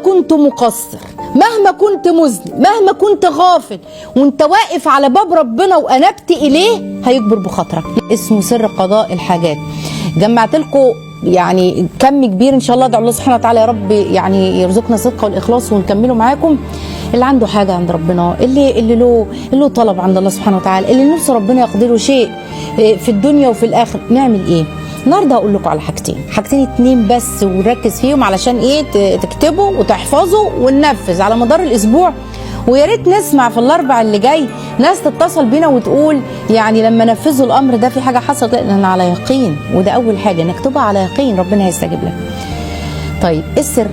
كنت مقصر، مهما كنت مذنب، مهما كنت غافل، وانت واقف على باب ربنا وانبت اليه هيكبر بخاطرك. اسمه سر قضاء الحاجات. جمعت لكم يعني كم كبير ان شاء الله، ادعو الله سبحانه وتعالى يا رب يعني يرزقنا الصدق والاخلاص ونكمله معاكم. اللي عنده حاجة عند ربنا، اللي له طلب عند الله سبحانه وتعالى، اللي نفسه ربنا يقضي له شيء في الدنيا وفي الاخر، نعمل ايه؟ النهارده هقول لكم على حاجتين اتنين بس، ونركز فيهم علشان ايه تكتبوا وتحفظوا وننفذ على مدار الاسبوع. ويا ريت نسمع في الاربع اللي جاي ناس تتصل بينا وتقول يعني لما نفذوا الامر ده في حاجة حصلت، لان على يقين، وده اول حاجة نكتبها على يقين ربنا هيستجيب لك. طيب السر،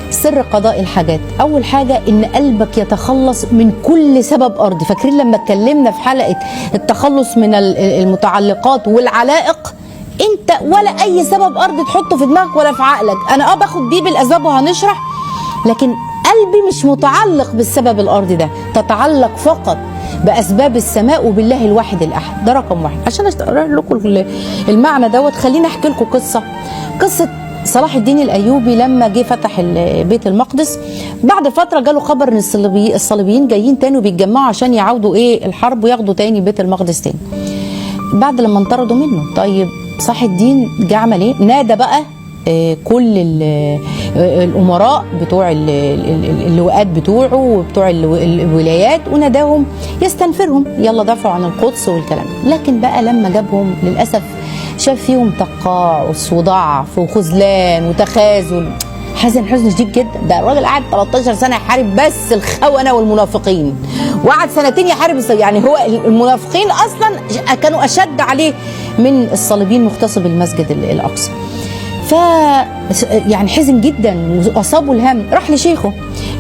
سر قضاء الحاجات، اول حاجة ان قلبك يتخلص من كل سبب ارضي. فاكرين لما اتكلمنا في حلقة التخلص من المتعلقات والعلائق؟ انت ولا اي سبب ارضي تحطه في دماغك ولا في عقلك. انا باخد بيه بالاسباب وهنشرح، لكن قلبي مش متعلق بالسبب الارضي ده، تتعلق فقط باسباب السماء وبالله الواحد الاحد. ده رقم واحد. عشان اشرح لكم المعنى دوت خليني احكي لكم قصة صلاح الدين الايوبي لما جه فتح بيت المقدس. بعد فترة جاله خبر ان الصليبيين جايين تاني وبيتجمعوا عشان يعاودوا ايه الحرب وياخدوا تاني بيت المقدس تاني بعد لما انطردوا منه. طيب صلاح الدين جه عمل ايه؟ نادى بقى كل الامراء بتوع اللواءات بتوعه وبتوع الولايات، وناداهم يستنفرهم، يلا دافعوا عن القدس والكلام. لكن بقى لما جابهم للاسف شاف فيهم تقاعس وضعف وخذلان وتخاذل، حزن شديد جدا. ده الراجل قعد 13 سنة يحارب بس الخونة والمنافقين، وقعد سنتين يحارب، يعني هو المنافقين اصلا كانوا اشد عليه من الصليبيين مغتصب المسجد الاقصى. ف يعني حزن جدا واصابه الهم. راح لشيخه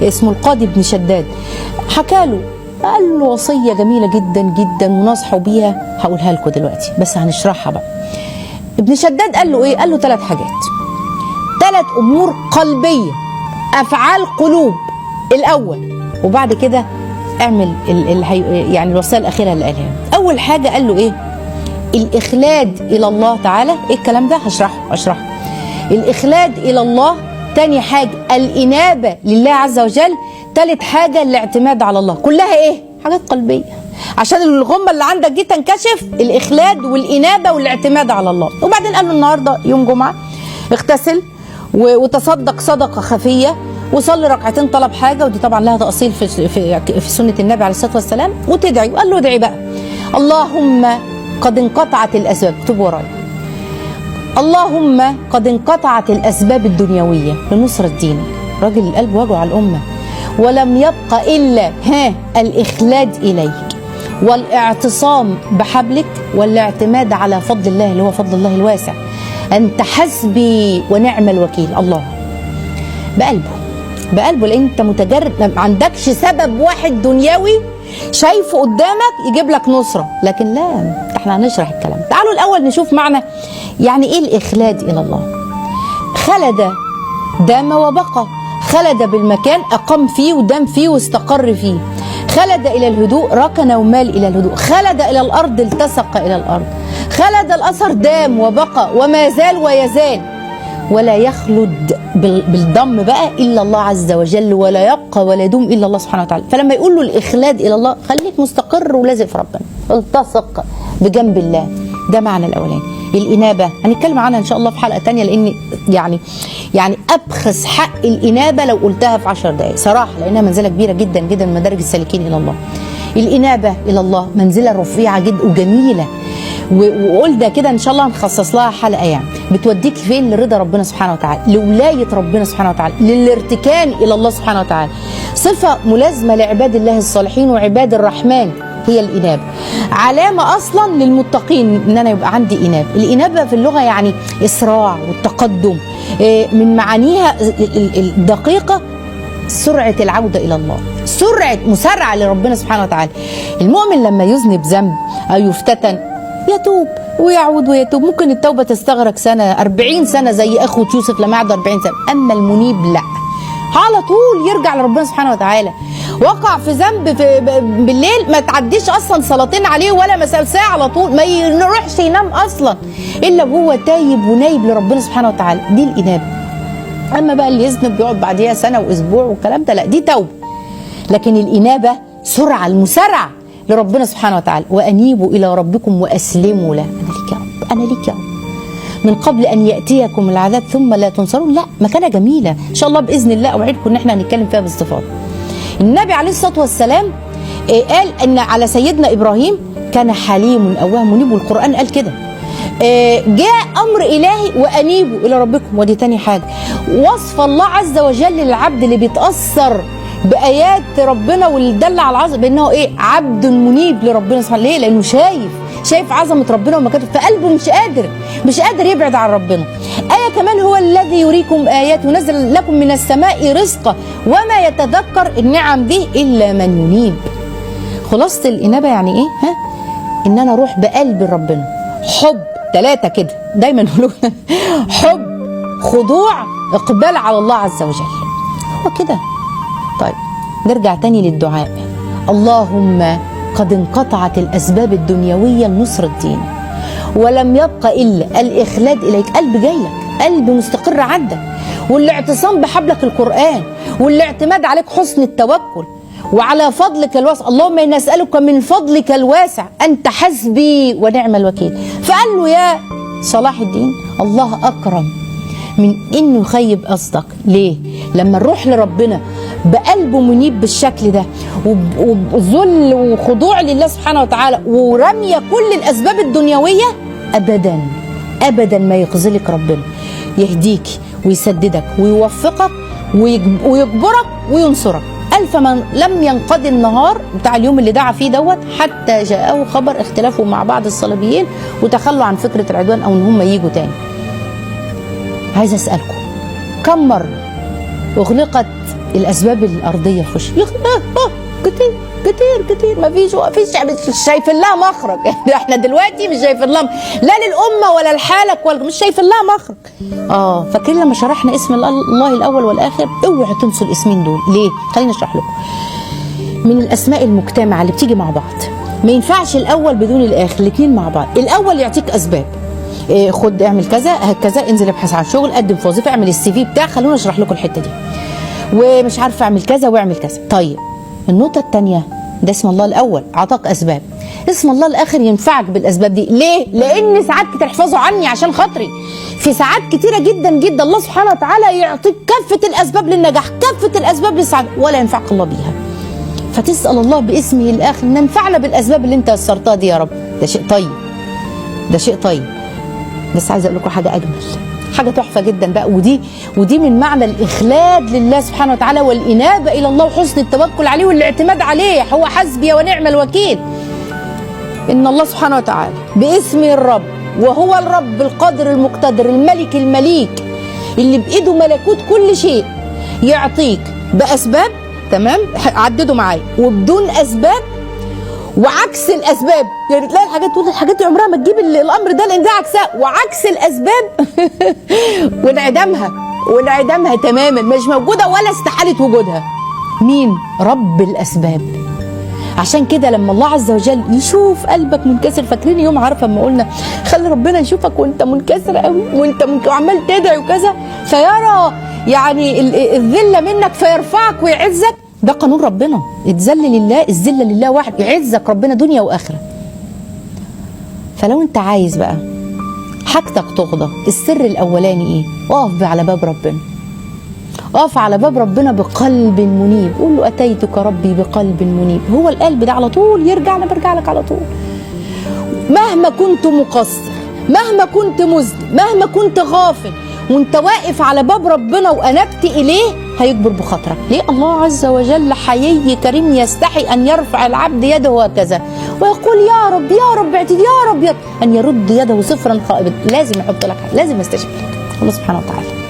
اسمه القاضي ابن شداد، حكى له، قال له وصية جميلة جدا جدا ونصحوا بيها، هقولها لكم دلوقتي بس هنشرحها بقى. ابن شداد قال له ايه؟ قال له 3 حاجات، 3 امور قلبية، افعال قلوب الاول، وبعد كده اعمل يعني الوصية الاخيرة اللي قالها. اول حاجة قال له ايه؟ الاخلاد الى الله تعالى. ايه الكلام ده؟ هشرحه. الاخلاد الى الله. تاني حاجة الانابة لله عز وجل. تالت حاجة الاعتماد على الله. كلها ايه؟ حاجات قلبية عشان الغمة اللي عندك دي تنكشف. الاخلاد والانابة والاعتماد على الله. وبعدين قال له النهارده يوم جمعه اغتسل وتصدق صدقه خفيه وصلي ركعتين طلب حاجة، ودي طبعا لها تاصيل في في سنة النبي عليه الصلاة والسلام، وتدعي. وقال له ادعي بقى، اللهم قد انقطعت الاسباب، اكتبوا ورايا، اللهم قد انقطعت الاسباب الدنيوية لنصره دينك. راجل القلب وجعه على الامة، ولم يبق الا الاخلاد اليك والاعتصام بحبلك والاعتماد على فضل الله اللي هو فضل الله الواسع، انت حسبي ونعم الوكيل. الله بقلبه، لان انت متجرد، ما عندكش سبب واحد دنيوي شايفه قدامك يجيب لك نصره. لكن لا، احنا هنشرح الكلام. تعالوا الاول نشوف معنى يعني ايه الاخلاد الى الله. خلد دام وبقى، خلد بالمكان اقام فيه ودام فيه واستقر فيه. خلد الى الهدوء، ركن ومال الى الهدوء. خلد الى الارض، التصق الى الارض. خلد الاثر، دام وبقى وما زال ويزال. ولا يخلد بالضم بقى الا الله عز وجل، ولا يبقى ولا يدوم الا الله سبحانه وتعالى. فلما يقول له الاخلاد الى الله، خليك مستقر ولازق في ربنا، التصق بجنب الله. ده معنى الاولاني. الانابة هنتكلم عنها ان شاء الله في حلقة تانية، لان يعني ابخس حق الانابة لو قلتها في 10 دقائق صراحة، لانها منزله كبيرة جدا جدا من مدارج السالكين الى الله. الانابة الى الله منزله رفيعة جدا وجميلة، وقول ده كده ان شاء الله هنخصص لها حلقة. يعني بتوديك فين؟ لرضا ربنا سبحانه وتعالى، لولاية ربنا سبحانه وتعالى، للارتكان الى الله سبحانه وتعالى. صفة ملازمه لعباد الله الصالحين وعباد الرحمن هي الانابة. علامة اصلا للمتقين ان انا يبقى عندي انابه. الانابة في اللغة يعني اسراع والتقدم، من معانيها الدقيقة سرعة العودة الى الله، سرعة مسارعه لربنا سبحانه وتعالى. المؤمن لما يذنب ذنب او يفتتن يتوب ويعود ويتوب، ممكن التوبة تستغرق سنة، 40 سنة زي اخوه يوسف لما قعد 40 سنة. اما المنيب لا، على طول يرجع لربنا سبحانه وتعالى. وقع في ذنب بالليل ما تعديش اصلا صلاتين عليه ولا مساء ساعة، على طول ما يروحش ينام اصلا الا وهو تايب ونايب لربنا سبحانه وتعالى. دي الانابة. اما بقى اللي يذنب بيقعد بعديها سنة واسبوع والكلام ده، لا دي توبه. لكن الانابة سرعة، المسارعة لربنا سبحانه وتعالى. وانيبوا الى ربكم واسلموا له. انا ليك يا رب، انا ليك يا رب، من قبل ان ياتيكم العذاب ثم لا تنصرون. لا، مكانه جميلة ان شاء الله باذن الله، اوعدكم ان احنا هنتكلم فيها باستفاضة. النبي عليه الصلاة والسلام قال ان على سيدنا ابراهيم كان حليم اواه منيب، والقران قال كده. جاء امر الهي وانيبوا الى ربكم، ودي تاني حاجة. وصف الله عز وجل للعبد اللي بيتاثر بايات ربنا واللي دل على العظمة بانه ايه؟ عبد منيب لربنا سبحانه. ليه؟ لانه شايف عظمه ربنا ومكانته، فقلبه مش قادر يبعد عن ربنا. آية كمان، هو الذي يريكم آياته ونزل لكم من السماء رزقا وما يتذكر النعم دي إلا من ينيب. خلاصة الإنابة يعني إيه؟ ها؟ إن أنا أروح بقلب ربنا، حب، 3 كده دايما نقولوا حب، خضوع، إقبال على الله عز وجل. هو كده. طيب نرجع تاني للدعاء. اللهم قد انقطعت الأسباب الدنيوية لنصر الدين ولم يبق إلا الإخلاد إليك. قلب جايلك، قلب مستقر عندك، والاعتصام بحبلك القرآن، والاعتماد عليك حسن التوكل، وعلى فضلك الواسع. اللهم إنا نسألك من فضلك الواسع، أنت حسبي ونعم الوكيل. فقال له يا صلاح الدين الله أكرم من إنه يخيب قصدك. ليه؟ لما نروح لربنا بقلبه منيب بالشكل ده، وذل وخضوع لله سبحانه وتعالى، ورمية كل الأسباب الدنيوية، أبدا أبدا ما يخذلك ربنا. يهديك ويسددك ويوفقك ويجبرك وينصرك. ألف من لم ينقضي النهار بتاع اليوم اللي دعا فيه دوت حتى جاءه خبر اختلافه مع بعض الصليبيين وتخلوا عن فكرة العدوان أو إن هم ييجوا تاني. عايز أسألكم، كم مرة أغلقت الأسباب الأرضية في وشي؟ كتير كتير كتير، مفيش مش شايفين لها مخرج. احنا دلوقتي مش شايفين لها، لا للأمة ولا لحالك ولا، مش شايفين لها مخرج. فاكرين لما شرحنا اسم الله الأول والآخر؟ اوعوا تنسوا الاسمين دول. ليه؟ خليني اشرح لكم. من الأسماء المجتمعة اللي بتيجي مع بعض، ما ينفعش الأول بدون الآخر، الاثنين مع بعض. الأول يعطيك أسباب، إيه، خد اعمل كذا هكذا، انزل ابحث عن شغل، قدم في وظيفة، اعمل السي في بتاع. خلونا اشرح لكم الحتة دي، ومش عارفه اعمل كذا واعمل كذا. طيب النقطة الثانية، ده اسم الله الاول عطاك اسباب، اسم الله الاخر ينفعك بالاسباب دي. ليه؟ لان ساعات كتير، احفظوا عني عشان خاطري، في ساعات كتيرة جدا جدا الله سبحانه وتعالى يعطيك كافة الاسباب للنجاح، كافة الاسباب للسعادة، ولا ينفعك الله بيها. فتسال الله باسمه الاخر ننفعنا بالاسباب اللي انت يسرتها دي يا رب. ده شيء طيب، ده شيء طيب. بس عايزه اقول لكم حاجة اجمل، حاجة تحفة جدا بقى، ودي من معنى الاخلاد لله سبحانه وتعالى والانابة الى الله وحسن التوكل عليه والاعتماد عليه، هو حسبي ونعم الوكيل. ان الله سبحانه وتعالى باسم الرب، وهو الرب القادر المقتدر الملك المليك اللي بايده ملكوت كل شيء، يعطيك باسباب، تمام، عددوا معايا، وبدون اسباب وعكس الاسباب. يعني تلاقي الحاجات تقول الحاجات دي عمرها ما تجيب الامر ده لان ده عكسها، وعكس الاسباب وانعدامها تماما، مش موجودة ولا استحالة وجودها. مين؟ رب الاسباب. عشان كده لما الله عز وجل يشوف قلبك منكسر، فاكرين يوم عارفه لما قلنا خلي ربنا يشوفك وانت منكسر قوي وانت وعمال تدعي وكذا، فيرى يعني الذلة منك فيرفعك ويعزك. ده قانون ربنا، اتذل لله، الذلة لله واحد، يعزك ربنا دنيا واخره. فلو انت عايز بقى حاجتك تغضى، السر الاولاني ايه؟ اقف على باب ربنا، اقف على باب ربنا بقلب منيب، قول له اتيتك ربي بقلب منيب. هو القلب ده على طول يرجع، انا برجع لك على طول، مهما كنت مقصر، مهما كنت مذنب، مهما كنت غافل، وانت واقف على باب ربنا وانبت اليه هيجبر بخاطرك. ليه؟ الله عز وجل حيي كريم يستحي ان يرفع العبد يده هكذا ويقول يا رب يا رب اعتد يا رب يا رب، ان يرد يده صفرا خائبا. لازم يحط لك، لازم يستجيب لك الله سبحانه وتعالى.